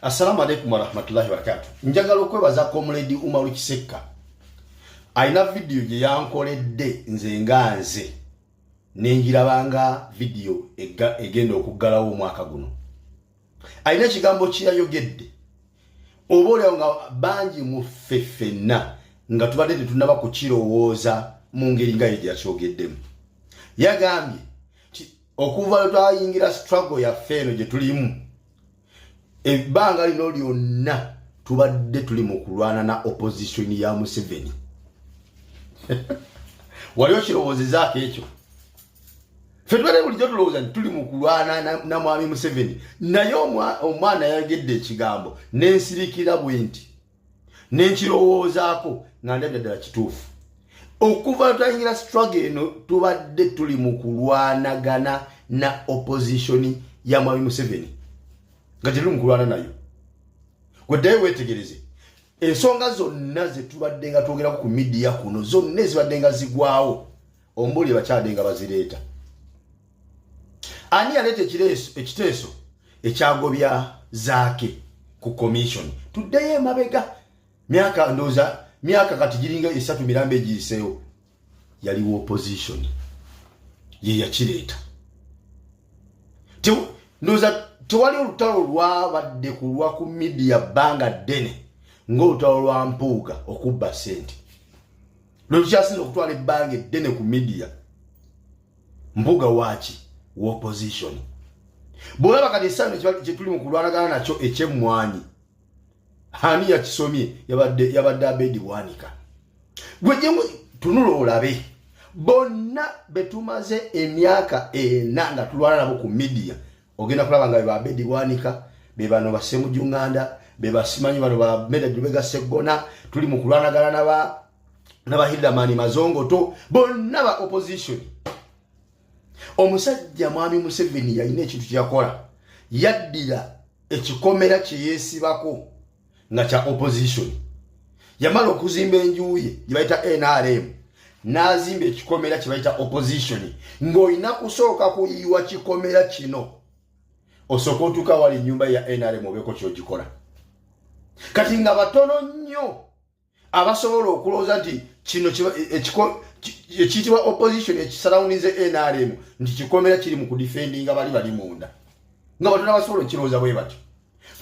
Assalamu alaikum warahmatullahi wabarakatu. Njagala okwebaza Comrade Umaru Kisekka, alina vidiyo gye yankoledde nze nga nze nenjirabanga vidiyo egenda okuggalawo omwaka guno. Alina ekigambo kyeyayogedde, oba olyawo nga bangi mu ffe ffenna nga tubadde tetunaba kukirowooza mu ngeri nga ye gyeyakyogeddemu. Yagambye nti okuva lwe twayingira struggle yaffe eno gye tulimu, ebbanga lino lyonna tubadde tuli mu kulwana na opposition ya Museveni. Wali okirowoozezaako ekyo? Ffe tubadde bulijjo tulowooza nti tuli mu kulwana na mwami Museveni, naye omwana yayogedde ekigambo nensirikira bwe nti nenkirowoozaako nga ndabira ddala kituufu. Okuva twayingira struggle eno, tubadde tuli mu kulwanagana na opposition ya mwami Museveni, nga tetuli mu kulwana nayo. Gweddayo weetegereze ensonga zonna zetubadde nga twogerako ku media kuno, zonna ezibadde nga zigwawo, ombuulire bakyadde nga bazireeta. Ani yaleeta ekiteeso ekyagobya Zaake ku commission? Tuddeyo emabega myaka, ndowooza myaka kati giringa 3 mirambo egiyiseewo. Yaliwo opposition ye yakireeta. Ndowooza tewali olutalo lwabadde kulwa ku media bbanga ddene ng'olutalo lwa Mpuuga okubba ssente, lwe lukyasinza okutwala ebbanga eddene ku media. Mpuuga waaki? Wa opposition. Bw'olaba kati essano kyetuli mu kulwanagana nakyo ekyemmwanyi, ani yakisomye? Yabadde Abedi Bwanika. Gwe tunula olabe bonna betumaze emyaka 4 nga tulwana nabo ku media, ogenda kulaba nga beba Abedi Bwanika, be bano basemujunganda, be basimanyi bano ba Meda Jubega Seggona, tuli mu kulwanagana naba Hildamani Mazongoto, bonna ba opposition. Omusajja mwami Museveni yalina ekintu kyeyakola, yaddira ekikomera kyeyeesibako nga kya opposition. Yamala okuzimba enju ye gye bayita NRM, n'azimba ekikomera kye bayita opposition, ng'olina kusooka kuyiwa kikomera kino osooka otuuka wali ennyumba ya NRM obeeko kyogikola. Kati nga batono nnyo abasobola okulowooza nti kino ekiyitibwa opposition ekisurroundinze NRM nti kikomera kiri mu kudefendinga bali munda, nga batono abasobola okukirowooza bwe batyo,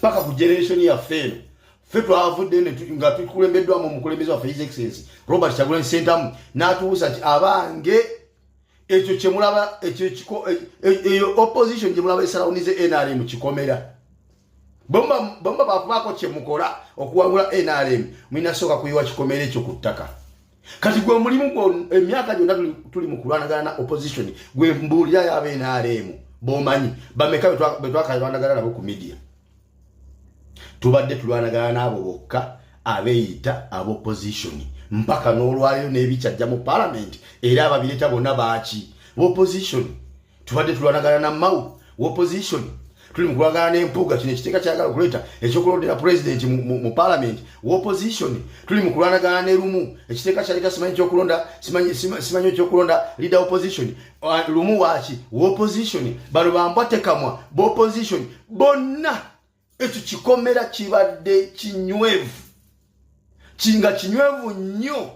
paka ku generation yaffe eno. Ffe twavudde nga tukulembeddwamu omukulembeze waffe, His Excellence Robert Kyagulanyi Ssentamu, n'atubuusa nti abange, ekyo kyemulaba, eyo opposition gyemulaba esurroundinze NRM kikomera. Bomba bakubaako kyemukola okuwangula NRM, mulina sooka kuyiwa kikomera ekyo ku ttaka. Kati gwe omulimu gwo emyaka gyonna tuli mu kulwanagana na opposition. Gwe mbuulirayo aba NRM bomanyi bameka betwakalwanagana nabo ku media? Tubadde tulwanagana n'abo bokka abeeyita ab'opposition mpaka n'olwaleero n'ebikyajja mu parliament, era ababireeta bonna baaki? Opposition. Tubadde tulwanagana na Mau, opposition. Tuli mu kulwagana n'Empuuga, kino ekiteeka kyagala okuleeta ekyokulondera president mu parliament, opposition. Tuli mu kulwanagana ne Lumu, ekiteeka kyaleeta simanyi kyokulonda, simanyi ekyokulonda leader opposition. Lumu waaki? Opposition. Bano bambwa tekamwa b'opposition bonna. Ekyo kikomera kibadde kinywevu, kinga kinywevu nnyo,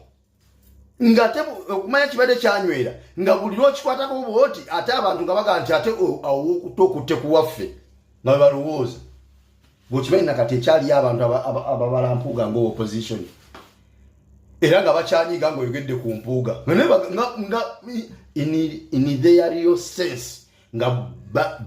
ngate okumanya kibadde kyanywera nga buli lwokikwatako bwoti, ate abantu nga bagaa nti ate awokuta okutte kuwaffe, nga bwe balowooza. Bwekimanyi nakati ekyaliyo abantu ababala Mpuuga nga opposition, era nga bakyanyiga ngaoyogedde ku Mpuuga, nga in their real sense nga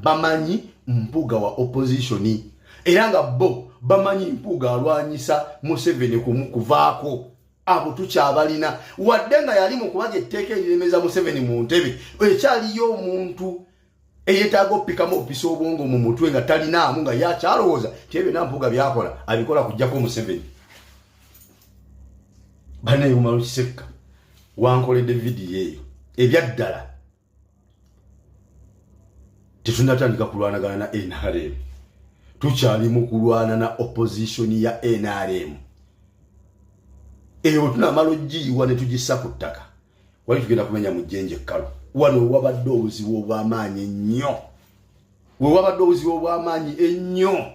bamanyi Mpuuga wa opposition, era nga bo bamanyi Mpuuga alwanyisa Museveni kuvaako. Abo tukyabalina, wadde nga yali mu kubaga etteeka eriremeza Museveni mu ntebe. Ekyaliyo omuntu eyeetaaga opikamu opisa obwongo mu mutwe nga talinaamu, nga yakyalowooza ti ebyo Nampuuga byakola abikola kujjako Museveni. Banaye, Umaru Kisekka wankoledde vidiyo eyo. Ebyaddala tetunatandika kulwanagana na NRM, tukyali mu kulwana na opposition ya NRM. Eyo bwe tunamala ogiyiwa ne tugissa ku ttaka, wali tugenda kumenya mu jjenje ekkalu. Wano wewabadde obuzibu obw'amaanyi ennyo, wewabadde obuzibu obw'amaanyi ennyo.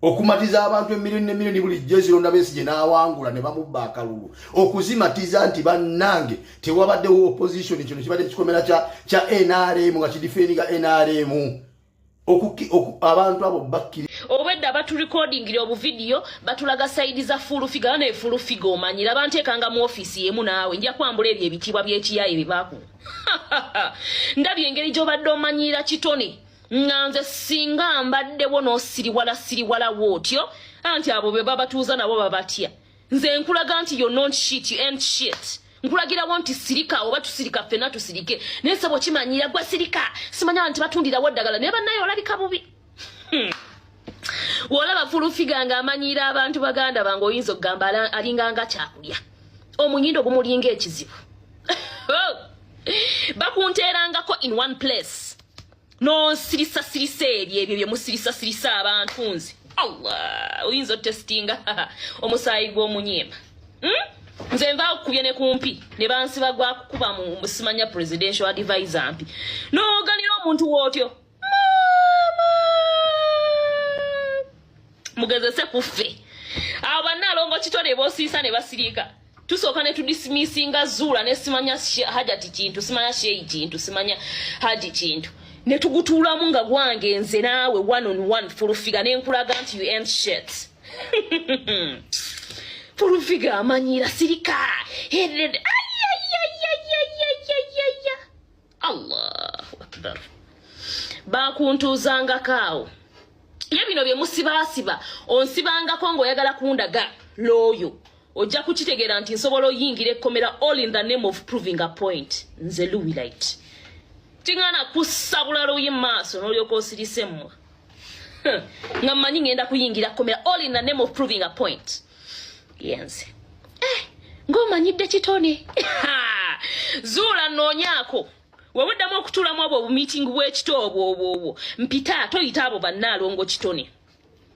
Okumatiza abantu emiliyoni nemiliyoni bulijjo ezironda Besigye n'awangula ne bamubba akalulu, okuzimatiza nti bannange tewabaddewo opposition, kino kibadde kikomera kya NRM nga kidefendinga NRM. Abantu abo bakkiri. Obwedda baturecordingira obuvidiyo, batulaga side za Full Figure. Ne Full Figure omanyira banteekanga mu ofiisi emu naawe, nja kwambula ebyo ebitiibwa by'ekiyaye bye baaku. Ndabye engeri gy'obadde omanyira kitone, nga nze singa mbaddewo n'osiriwala siriwala wootyo, anti abo be babatuuza nabo babatya. Nze nkulaga nti you're not shit, you ain't shit. Nkulagirawo nti sirika, oba tusirika ffenna tusirike, naye sebo kimanyira gwe sirika. Simanya nti batundirawo ddagala, naye bannaye olabika bubi. Wolaba Full Figure nga amanyiira abantu, baganda bange, oyinza okugamba alinganga kyakulya, omunyindo gumulinga ekizibu. Bakunteerangako in one place nonsirisa-sirisa ebyo ebyo byemusirisasirisa abantu. Nze Allah, oyinza otestinga omusaayi gw'omunyemba, Nze nva okukubye ne kumpi ne bansiba gwakukuba mu simanya presidential advisor mpi n'oganira omuntu wootyo. Mama, mugezese kuffe abo bannaalongo kitone bosiisa ne basirika. Tusooka ne tudismissinga Zuula ne simanya Hajati kintu, simanya Sheyi kintu, simanya Haji kintu, ne tugutuulamu nga gwange nze naawe one on one. Full Figure, ne nkulaga nti you ain't shit. Full Figure amanyira sirika. Ayayayayayayaya, Allahu akbar! Bakuntuuzangako awo ye bino bye musibaasiba, onsibangako ng'oyagala kundaga looyo. Ojja kukitegeera nti nsobola oyingira ekkomera all in the name of proving a point. Nze Luwilight kiŋŋana kussabula luyi mu maaso n'olyoka osirise mmwa, nga mmanyi ŋŋenda kuyingira kkomera all in the name of proving a point. Yenze ng'omanyidde kitone. Zuula, noonyaako wewuddamu okutuulamu obwo obumeeting bw'ekito obwo obwo obwo mpita toyita abo bannaalongo kitone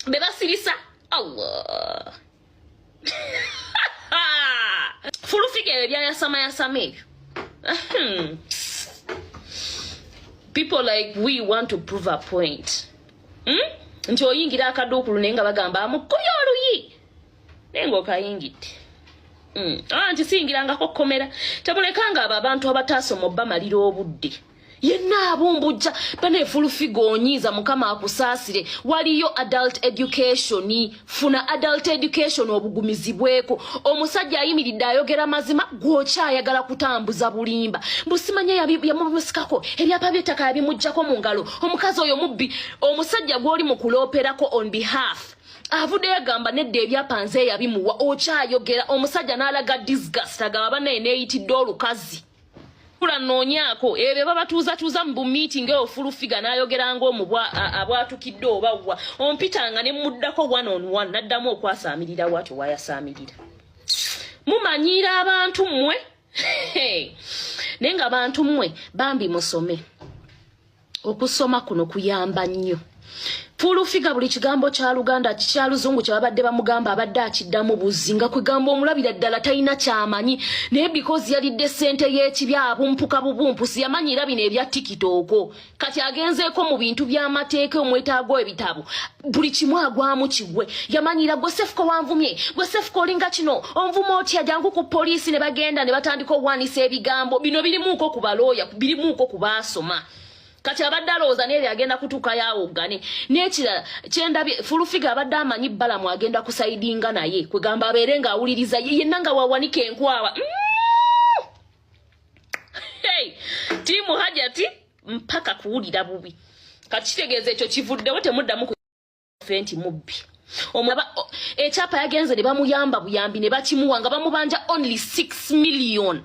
be basirisa. Allah, Full Figure ebyo byayasamayasama ebyo. People like we want to prove a point, Nti oyingira akaduukulu naye nga bagamba amukubye oluyi, naye ng'okayingidde. Ah, nti siyingirangako kkomera. Temulekanga abo abantu abataasoma obbamalira obudde. Yenna abumbujja bane. Full Figure onyiiza, Mukama akusaasire. Waliyo adult education, funa adult education obugumizibweko. Omusajja ayimiridde ayogera mazima, gwokyayagala kutambuza bulimba. Mbusimanya yamubusikako ebyapa by'ettaka, yabimugjako mu ngalo. Omukazi oyo mubbi. Omusajja gw'oli mu kulooperako on behalf avuddeyo agamba nedda, ebyapa nze yabimuwa. Okyayogera, omusajja n'alaga disgust, agamba bannaye neeyitidde olukazi kula. Noonyaako ebyo babatuuzatuuza mu bumeeting eyo. Full Figure n'ayogera ng'omubwa abwatukidde oba wa ompitanga ne muddako one on one, n'addamu okwasaamirira watyo wayasaamirira. Mumanyiira abantu mmwe, naye nga bantu mmwe bambi musome. Okusoma kuno kuyamba nnyo. Full Figure buli kigambo kya Luganda, kya Luzungu kye babadde bamugamba abadde akiddamu buzzi, nga kwegamba omulabira ddala talina kyamanyi, naye because yalidde ssente y'ekibya abumpuka bubumpusi. Yamanyira bino ebya TikTok, kati agenzeeko mu bintu by'amateeka omwetaago ebitabo, buli kimu agwamu kigwe. Yamanyira gwe Sefuko wanvumye, gwe Sefuko olinga kino, onvuma otya, jangu ku poliisi. Ne bagenda ne batandika owanisa ebigambo bino birimuuko ku balooya, birimuuko ku baasoma. Kati abadde alowooza neeri agenda kutuukayo awoggane. N'ekirala kyendabye, Full Figure abadde amanyi Balamu agenda kusidinga naye, kwegamba abeere ng'awuliriza ye yenna nga wawanika enkwawa. Hey, team Hajati mpaka kuwulira bubi. Kati kitegeeza ekyo kivuddewo, temuddamu fe nti mubbi. Ekyapa yagenze ne bamuyamba buyambi ne bakimuwa nga bamubanja only 6 million.